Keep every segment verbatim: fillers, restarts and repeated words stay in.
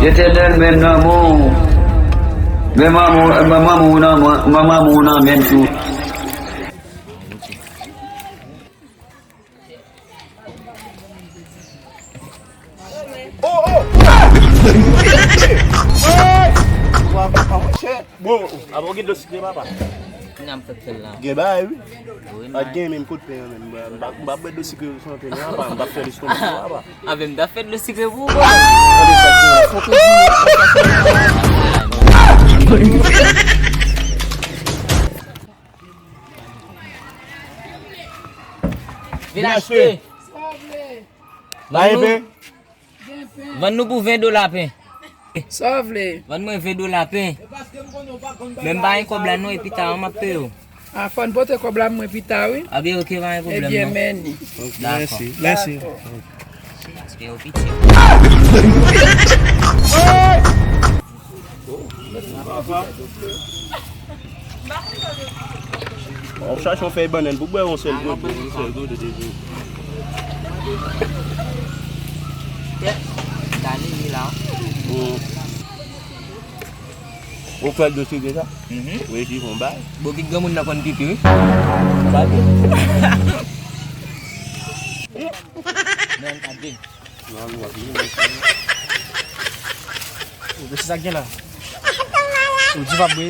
Letènèl, men nan men w, men manman w nan men, men manman w nan men m tou. Oh, oh! Hey! Bon, apa w gen dlo sikre, papa? N ap fè l la. Gen bagay, wi. Wi, pa t gen menm kout pen an menm. M pa, m pa bwè dlo sikre sou antenn, papa. M pa fè lestomak, papa. Avè m ta fè dlo sikre pou ou, bro. Gade sa k gen la. Fò ke di. Vin achte. Vann nou pou ven dola pen. Sa w vle? Vann mwen ven dola pen. Men m pa gen kòb la non, epi ta m ap peye w. A, fò n pote kòb la mwen pita, wi. A byen, oke, pa gen pwoblèm non. Ebyen, men ni. Dakò. Mèsi, mèsi. Dakò. Paske yo piti. W ap chache yon fèy bannann pou bwè yon sèl gode, yon sèl gode de dlo. Tèt, m ta nini la. Ou fè l dosye deja? Mhm. Ou resi fon bay. Bon, ki granmoun nan konn pipi, wi. Sa di. Men an ka de. Non, nou ap vini, mesye. Ou mesye sa gen la. Ou di pa bwe.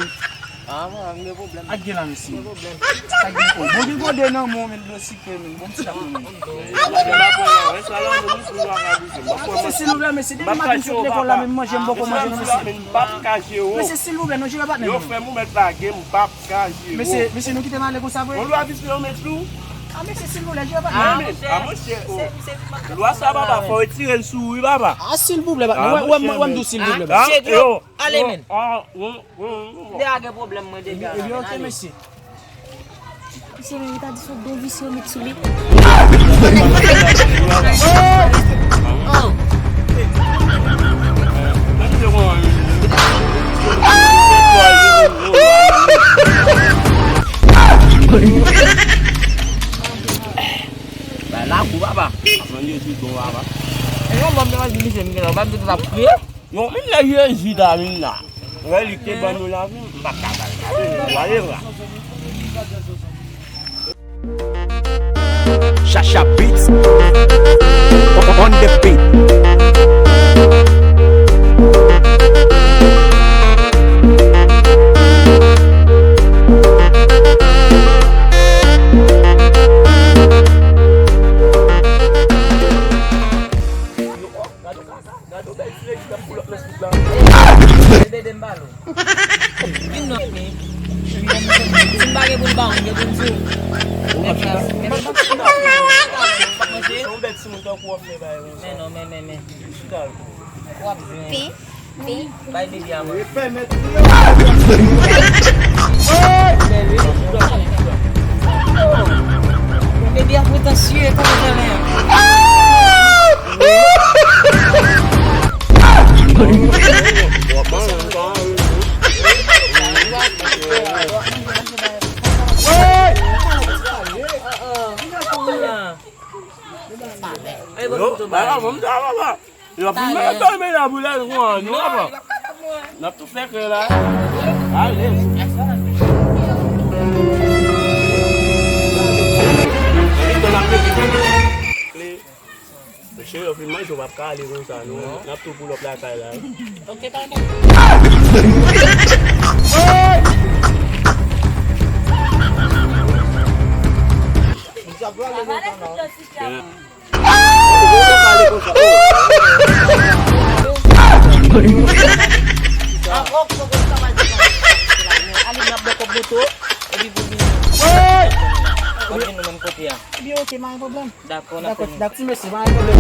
Ah, mwen, m gen pwoblèm. Ak gen la, mesye. M gen pwoblèm. Sa gen kò. Bon, gen gode nan men w, men dlo sikre, men bon, ti chak mwen. Mesye, silvouplè, mesye, depi maten m sot lekòl la, men manje m poko manje non, mesye. M p ap ka jere w. Mesye, silvouplè, non, jere pa t menm. Yo fè m ou mèt lage m, m p ap ka jere w. Mesye, mesye, nou kite m ale konsa vre? Yon lwa vise yo met sou. A, mesye, silvouplè, jere pa t menm. A, monchè, o. Lwa sa, papa, fò w retire l sou ou, wi, papa. A, silvouplè, pa t menm. Wè, wè, wè, wè, m di w silvouplè, papa. Ale, men. Deja gen pwoblèm, mwen deja la, men ale. Ebyen, oke, mesye. Mesye, men, li ta di se yon bon visye yo met sou li. Oh! Bay la gou, papa. Manje ti bon, papa. E yon bon manje misye, m gen la, w pa di sa ap kriye? Yon moun lè Jezi ta vin la. Wè li te ban nou lavi, m pa ka ba l lavi, nou ale vra. Chacha Beats on the beat. Gade yon bèl ti legliz k ap pull up nan sit la. Ey, ede m pale w. Vin non, men. Si m pa gen pou m ba w, m gen pou m di w. Men klas, men klas. Manje? Se yon bèl timoun tankou w ap fè bagay konsa. Men non, men, men, men. Chita l. W ap jwenn. Pen, pen. Bay bebe a manje. Bebe a pretansye, kòman w fè menm? Yo, ba la, bon, sa va, ba. Yo ap vin mete men nan boulèt nou an, nou apa. N ap tou fè krè la. Alèz. Mesye, yo fin manje, yo p ap ka ale konsa, non. N ap tou pull up lakay la, wi. Ok, pardon. Ale, n ap bò kòb moto, epi pou vin. W ap vin nou menm kote a. Ebyen, ok, pa gen pwoblèm. Dakò, n ap fè nou. Dakò, ti mesye, pa gen pwoblèm.